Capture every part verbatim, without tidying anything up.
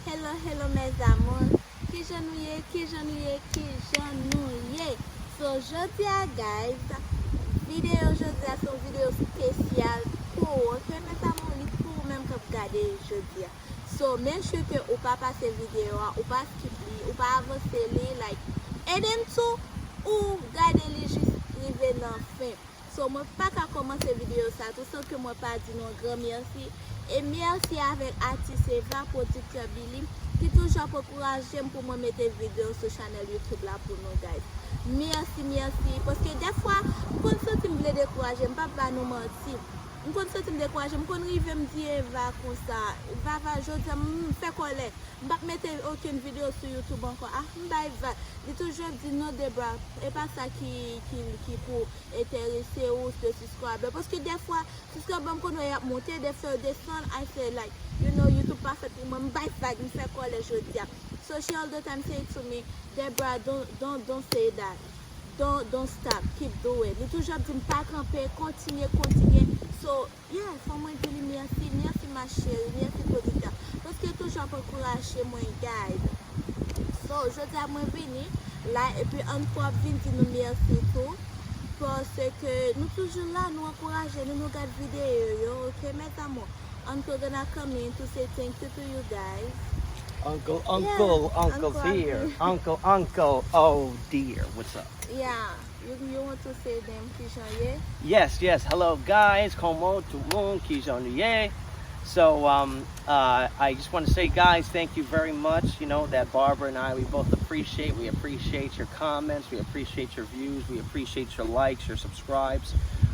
Hello, hello, mes amours. Kijan nou ye? Kijan nou ye? Kijan nou ye? So, jodi a, guys, videyo jodi a se yon videyo espesyal pou ou, ok, mes amours? Li pou ou menm k ap gade jodi a. So, make sure ke ou pa pase videyo a, ou pa skip li, ou pa avanse li, like, and then too, ou gade li jis rive nan fen. So, mwen pa ka kòmanse videyo sa tou san ke mwen pa di nou yon gran mèsi. E mèsi avèk atis Eva, pwodiktè Billy, ki toujou ap ankouraje m pou mwen mete videyo sou chanèl YouTube la pou nou, guys. Mèsi, mèsi. Paske dèfwa, m konn santi m vle dekouraje, m p ap ba nou manti. M konn santi m dekouraje, m konn rive m di Eva konsa, Vava, jodi a, m fè kòlè. M p ap mete okenn videyo sou YouTube ankò. Ah, m bay vag. Li toujou ap di, "Non, Debra, e pa sa ki, ki, ki pou enterese ou, se subscriber." Paske dèfwa, subscriber m konn wè y ap monte, dèfwa yo desann, I say, like, you know, YouTube pa fèt pou mwen. M bay vag, m fè kòlè jodi a. So she all the time say to me, "Debra, don't, don't, don't say that. Don't, don't stop, keep doing." Li toujou ap di m, "Pa kanpe, kontinye, kontinye." So, yeah, fò mwen di li mèsi, mèsi ma chérie, mèsi pwodiktè. Paske toujou ap ankouraje mwen, guys. So, jodi a mwen vini la, epi Anko ap vin di nou mèsi tou. Paske nou toujou la, nou ankouraje nou, nou gad videyo yo, ok, mes amours? Anko gonna come in to say thank you to you guys. Uncle, Uncle, yeah, Uncle's Uncle here. Uncle, Uncle, oh dear, what's up? Yeah, you, you want to say them, kijan ye? Yes, yes. Hello, guys. Komo tout moun, kijan nou ye? So, um, uh, I just want to say, guys, thank you very much. You know, that Barbara and I, we both appreciate, we appreciate your comments, we appreciate your views, we appreciate your likes, your subscribes.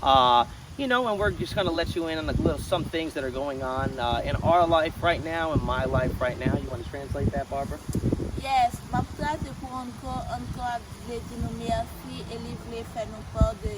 Uh, you know, and we're just going to let you in on the little some things that are going on uh, in our life right now, in my life right now. You want to translate that, Barbara? Yes, m ap tradui pou Anko. Anko ap vle di nou mèsi e li vle fè nou pa de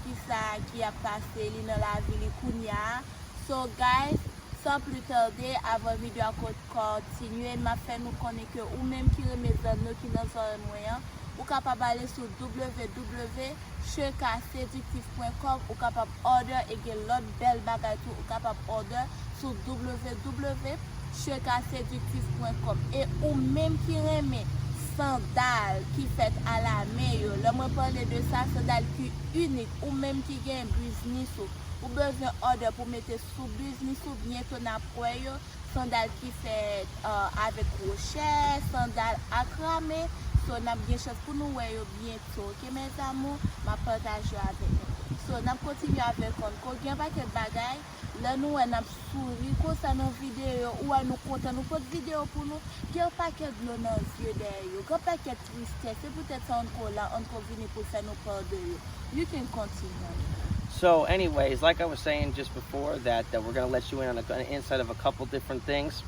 kisa ki ap pase li nan lavi li kounye a. So, guys, sans plus tarder, avan videyo a kontinye, m ap fè nou konnen ke ou menm ki renmen zanno ki nan zòrèy mwen an, ou kapab ale sou w w w cheka sediktif pwen kòm, ou kapab order e gen lòt bèl bagay tou ou kapab order sou w w w cheka sediktif pwen kòm. E ou menm ki renmen sandal ki fèt alamen yo, lè mwen pale de sa, sandal ki inik, ou menm ki gen biznis ou, ou bezwen order pou mete sou biznis ou, byento n ap wè yo. Sandal ki fèt uh, avèk kwochè, sandal akrame. So, n ap gen chans pou nou wè yo byento, ok, mes amours? M ap pataje yo avèk nou. So, n ap kontinye avèk Anko. Gen yon pakèt bagay, lè nou wè n ap souri konsa nan videyo, ou wè nou kontan, nou pote videyo pou nou, gen yon pakèt dlo nan zye dèyè yo, gen yon pakèt tristès. Se poutèt sa Anko la, Anko vini pou l fè nou pa de yo. You can continue. So, anyways, like I was saying just before, that, that we're going to let you in on the inside of a couple different things.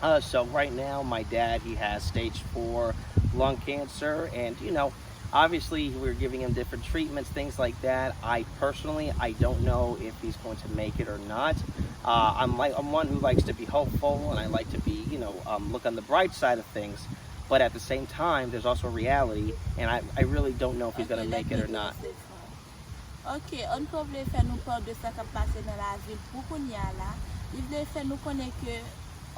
Uh, so, right now, my dad, he has stage four lung cancer, and, you know, obviously, we're giving him different treatments, things like that. I personally, I don't know if he's going to make it or not. Uh, I'm like, I'm one who likes to be hopeful, and I like to be, you know, um, look on the bright side of things. But at the same time, there's also reality, and I, I really don't know if he's going to make it or not. Ok, Anko vle fè nou pa de sa k ap pase nan lavi l pou kounye a la. Li vle fè nou konnen ke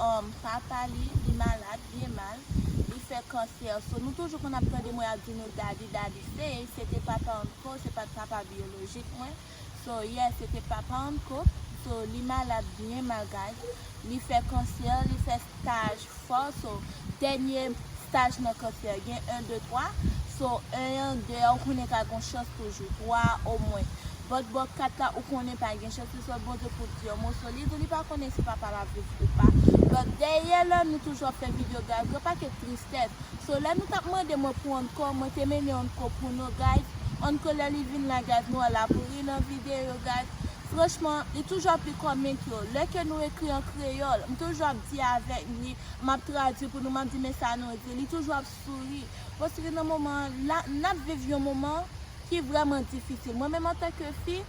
um, papa li, li malad, byen mal, li fè kansè. So, nou toujou konn ap tande mwen ap di nou daddy, daddy. Se, se te papa Anko, se pa t papa byolojik mwen. So, yeah, se te papa Anko. So, li malad byen mal, guys. Li fè kansè, li fè staj fò. So, dènye staj nan kansè, gen en, de, twa. So, en an, de a, ou konnen ka gen chans toujou. Twa a, omwen. But bò kat la, ou konnen pa gen chans, li sòt Bondye pou di yon mo. So, li di li pa konnen si papa l ap viv ou pa. But dèyè lè nou toujou ap fè videyo, guys, gen pakèt tristès. So, lè nou t ap mande mwen pou Anko, mwen te mennen Anko pou nou, guys. Anko lè li vin la, guys, nou wè l ap ri nan videyo, guys. Franchman, li toujou ap li kòmantè yo. Lè ke nou ekri an kreyòl, m toujou ap di avèk li, m ap tradui pou nou, m ap di, "Men sa nou di." Li toujou ap souri. Paske nan moman la, n ap viv yon moman ki vrèman difisil. Mwen menm antanke fi,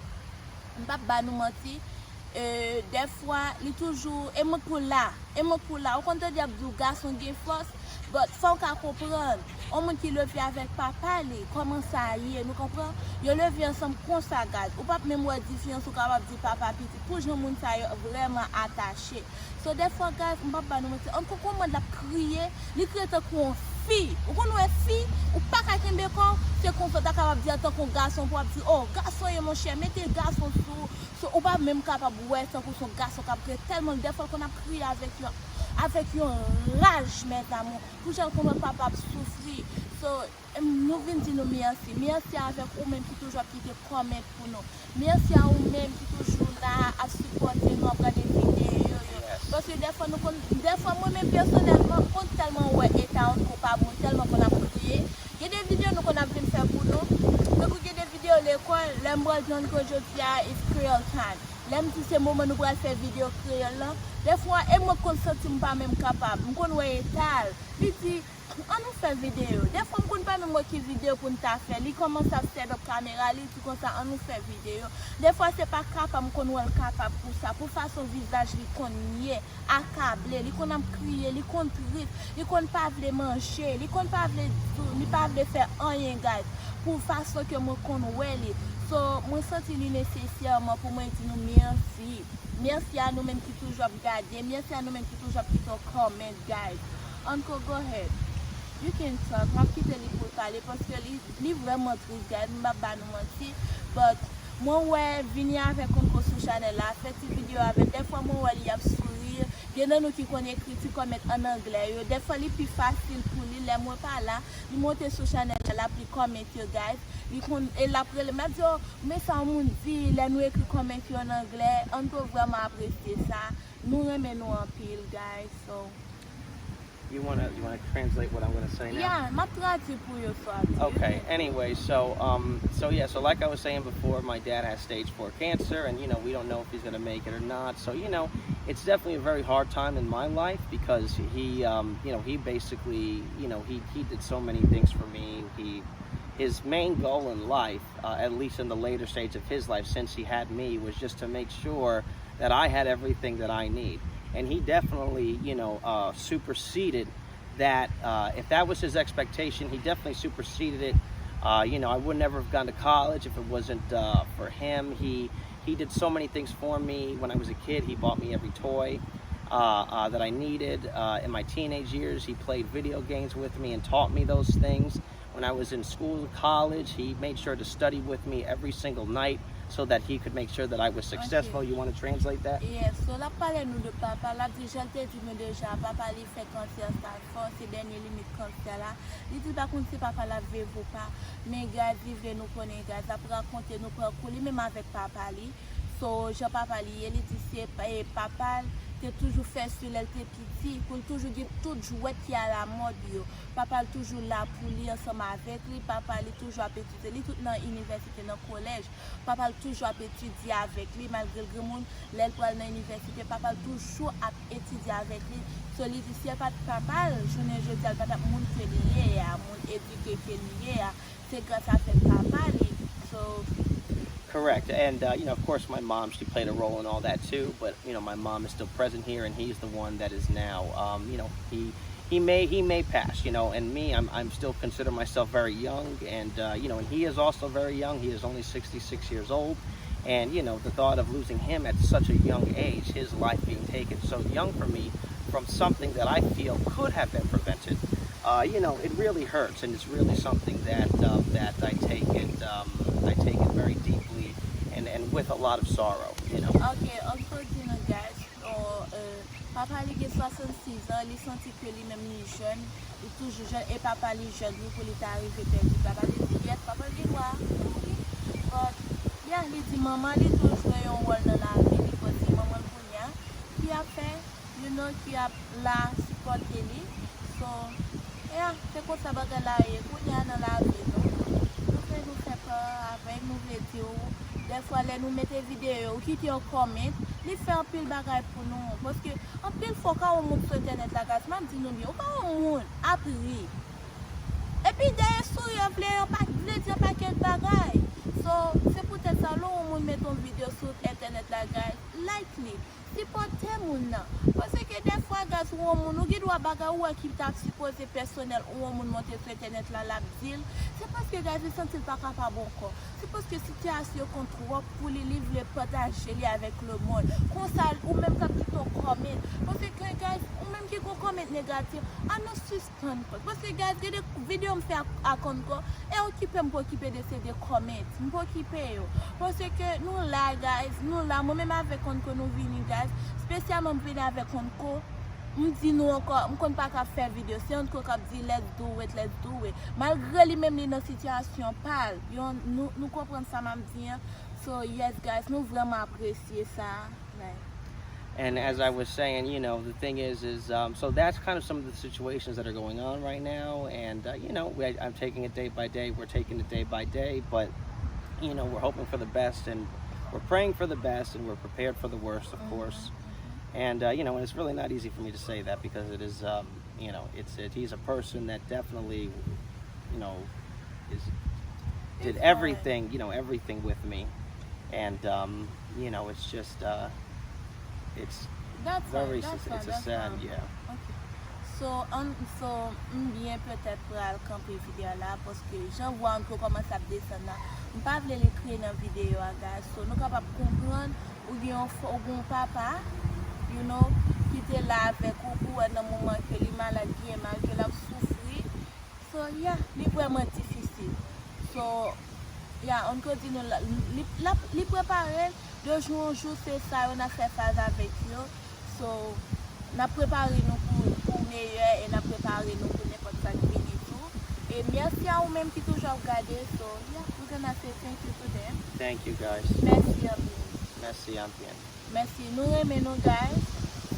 m p ap ba nou manti, e, dèfwa, li toujou, e mwen k pou la, e mwen k pou la. Ou konn tande y ap di w gason gen fòs, But fò w ka konprann, yon moun ki leve avèk papa li, kòman sa ye, nou konprann? Yo leve ansanm konsa, guys. Ou p ap menm wè diferans, ou kapab di papa pitit. Pou jan moun sa yo vrèman atache. So, dèfwa, guys, m p ap ba nou manti. An, kòman l ap kriye, li kriye tankou yon fi. Ou konn wè fi, ou pa ka kenbe kò w, se konsa w ta kapab di antanke yon gason, pou w ap di, oh, gason ye, monchè, mete gason sou ou. So, ou pa menm kapab wè tankou se yon gason k ap kriye, tèlman dèfwa l konn ap kriye avèk yon, avèk yon raj, mes amours. Pou jan l konn wè papa ap soufri. So, em, nou vin di nou mèsi. Mèsi avèk ou menm ki toujou ap kite comment pou nou. Mèsi a ou menm ki toujou la ap sipòte nou, ap gade videyo yo. Paske dèfwa nou konn, dèfwa mwen menm pèsonèlman, m konn tèlman wè eta yon koup a moun, tèlman konn ap kriye. Gen de videyo nou konn ap vin fè pou nou. Tankou gen de videyo lekòl, lè m pral jwenn kò jodi a, it's Creole time. Lè m di se moman nou pral fè videyo kreyòl lan, dèfwa, e mwen konn santi m pa menm kapab. M konn wè eta l. Li di, ann nou fè videyo. Dèfwa, m konn pa menm wè ki videyo pou n ta fè. Li kòmanse ap set up kamera, li di konsa, ann nou fè videyo. Dèfwa, se pa kapab, m konn wè l kapab pou sa. Pou fason vizaj li konn ye, akable, li konn ap kriye, li konn tris, li konn pa vle manje, li konn pa vle, li pa vle fè anyen, guys. Pou fason ke mwen konn wè li. So, mwen santi li nesesèman pou mwen di nou mèsi. Mèsi a nou menm ki toujou ap gade. Mèsi a nou menm ki toujou ap kite yon comment, guys. Anko, go ahead. You can talk. M ap kite li pou l pale paske li, li vrèman tris, guys. M p ap ba nou manti. But mwen wè vini avèk Anko sou chanèl la, fè ti videyo avè l. Dèfwa mwen wè li ap souri. Gen nan nou ki konn ekri ti comment an anglè yo. Dèfwa li pi fasil pou li lè mwen pa la. Li monte sou chanèl la, l ap li comment yo, guys. Li konn, e l ap rele m, l ap di, oh, men sa yon moun di, lè nou ekri comment yo an anglè, Anko vrèman apresye sa. Nou renmen nou anpil, guys. So, You wanna you wanna translate what I'm gonna say now? Yeah, m ap tradui pou yo, swa di. Okay. Anyway, so um, so yeah, so like I was saying before, my dad has stage four cancer, and you know we don't know if he's gonna make it or not. So you know, it's definitely a very hard time in my life because he um, you know he basically you know he he did so many things for me. He his main goal in life, uh, at least in the later stage of his life, since he had me, was just to make sure that I had everything that I need. And he definitely, you know, uh, superseded that. Uh, if that was his expectation, he definitely superseded it. Uh, you know, I would never have gone to college if it wasn't uh, for him. He he did so many things for me. When I was a kid, he bought me every toy uh, uh, that I needed. Uh, in my teenage years, he played video games with me and taught me those things. When I was in school, college, he made sure to study with me every single night so that he could make sure that I was successful. Okay. You want to translate that? Yes, so l ap pale nou de papa, l ap di jan l te di nou deja, papa li fè kansè sa fò, se dènye limit kansè la. Li di l pa konn si papa l ap viv ou pa, men guys, li vle nou konnen, guys, l ap rakonte nou pakou li menm avèk papa li. So, jan papa li ye, li di se e papa l te toujou fè sou lè l te piti, pou l toujou gen tout jwèt ki alamòd yo. Papa l toujou la pou li ansanm avèk li, papa li toujou ap etidye, li tout nan inivèsite, nan kolèj. Papa l toujou ap etidye avèk li, malgre l granmoun, lè l pral nan inivèsite, papa l toujou ap etidye avèk li. So, li di si l pa t papa l, jounen jodi a, l pa t ap moun ke li ye a, moun edike ke li ye a. Se gras avèk papa li. So, Correct. And, uh, you know, of course, my mom, she played a role in all that too. But, you know, my mom is still present here, and he's the one that is now, um, you know, he he may he may pass, you know, and me, I'm I'm still consider myself very young, and uh, you know, and he is also very young. He is only sixty-six years old, and you know, the thought of losing him at such a young age, his life being taken so young from me, from something that I feel could have been prevented, uh, you know, it really hurts, and it's really something that uh, that I take it um, I take it very deeply and and with a lot of sorrow, you know. Ok, Anko di nou, guys, so, euh, papa li gen swasannsis an, li santi ke li menm li jèn, li toujou jèn, e papa li jèn wi pou li ta rive pèdi. Papa li di yes, papa li gen dwa mouri. But, yeah, li di manman li tou jwe yon wòl nan lavi li, but se manman l kounye a ki ap fè, you know, ki ap la sipòte li. So, yeah, se konsa bagay la ye. Kounye a nan lavi nou, nou vle nou fè pa avèk, nou vle di w, dèfwa lè nou mete videyo, ou kite yon comment, li fè anpil bagay pou nou. Paske anpil fwa, ou ka wè yon moun sou entènèt la, guys, m ap di nou byen, ou ka wè yon moun ap ri. Epi dèyè souri an vle yon pa, vle di yon pakèt bagay. So, se poutèt sa, lè yon moun mete yon videyo sou entènèt la, guys, like li. Sipòte moun nan. Paske dèfwa, Guys, ou yon moun, ou gen dwa bagay ou wè ki t ap sipoze pèsonèl, ou yon moun monte sou entènèt la, l ap di l. Se paske, guys, li santi l pa kapab ankò. Se paske sitiyasyon yo konn twòp pou li, li vle pataje li avèk lemonn. Konsa, ou menm k ap kite yon kòmant. Paske, guys, ou menm ki gon kòmant negatif, ann nou sispann kòmant. Paske, guys, gen de videyo m fè ak, ak Anko, e okipe m pa okipe de se de kòmant. M pa okipe yo. Paske nou la, guys, nou la. Mwen menm avèk Anko nou vini, guys. Espesyalman m vini avèk Anko. M di nou ankò, m konn pa ka fè videyo. Se Anko k ap di, "Let's do it, let's do it." Malgre li menm li nan sitiyasyon pa l. Yo, nou, nou konprann sa m ap di an. So, yes, guys, nou vrèman apresye sa. Like, And as I was saying, you know, the thing is, is um, so that's kind of some of the situations that are going on right now, and uh, you know, we, I'm taking it day by day. We're taking it day by day, but you know, we're hoping for the best, and we're praying for the best, and we're prepared for the worst, of course. And uh, you know, and it's really not easy for me to say that because it is, um, you know, it's it, he's a person that definitely, you know, is did It's fine. everything, you know, everything with me, and um, you know, it's just uh, it's That's fine, very that's it's, fine, it's a that's sad, fine. Yeah. Ok. So, an, so, m byen petèt pral kanpe videyo a la, paske jan vwa Anko kòmanse ap desann la, m pa vle li kriye nan videyo a, guys. So, nou kapab konprann, ou gen yon fò, ou gen yon papa, you know, ki te la avèk ou, pou wè nan moman ke li malad, byen mal, ke l ap soufri. So, yeah, li vrèman difisil. So, yeah, Anko di nou, la- li, l ap- li prepare l, de jou an jou, se sa yo n ap fè fas avèk yo. So, n ap prepare nou pou, pou meyè e n ap prepare nou pou nenpòt sa k vini tou. E mèsi a ou menm ki toujou ap gade. So, yeah, we're gonna say thank you to them. Thank you guys. Mèsi anpil. Mèsi anpil. Mèsi, nou renmen nou, guys.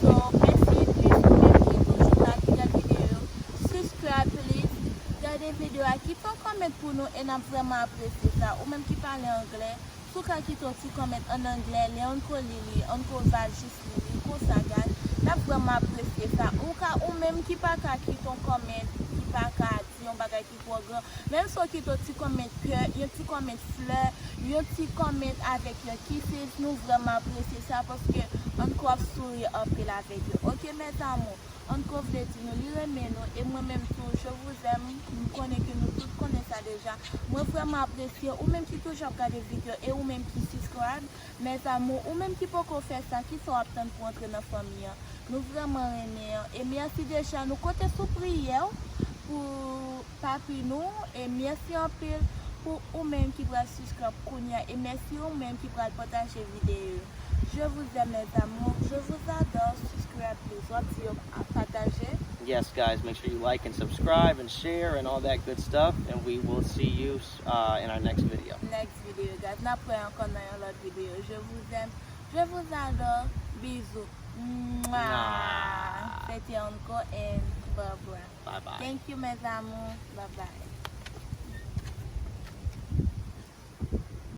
So, mèsi plis ou menm ki toujou la, ki gade videyo yo. Subscribe, please. Gade videyo a, kite yon kòmant pou nou e n ap vrèman apresye sa. Ou menm ki pale anglè, si w ka kite yon ti kòmant an anglè, lè Anko li li, Anko va jis li li, konsa, guys, n ap vrèman apresye sa. Ou ka, ou menm ki pa ka kite yon kòmant, ki pa ka di yon bagay ki twò gran, menm si w kite yon ti kòmant kè, yon ti kòmant flè, yon ti kòmant avèk yon kisses, nou vrèman apresye sa paske Anko ap souri anpil avèk yo. Ok, mes amours, Anko vle di nou li renmen nou, e mwen menm tou, je vous aime, m konnen ke nou tout konnen sa deja. Mwen vrèman apresye ou menm ki toujou ap gade videyo e ou menm ki subscribe, mes amours, ou menm ki poko fè sa, kisa w ap tann pou antre nan fanmi an? Nou vrèman renmen an. E mèsi deja, nou konte sou priyè w pou papi nou. E mèsi anpil pou ou menm ki pral subscribe kounye a. E mèsi ou menm ki pral pataje videyo yo. Je vous aime, mes amours. Je vous adore. Subscribe, please. W ap di yo a pataje. Yes, guys, make sure you like and subscribe and share and all that good stuff. And we will see you uh, in our next video. Next video, guys. N ap wè ankò nan yon lòt videyo. Je vous aime. Je vous adore. Bisous. Mwah. Mwah. C'était Anko and Barbara. Bye bye. Thank you, mes amours. Bye bye.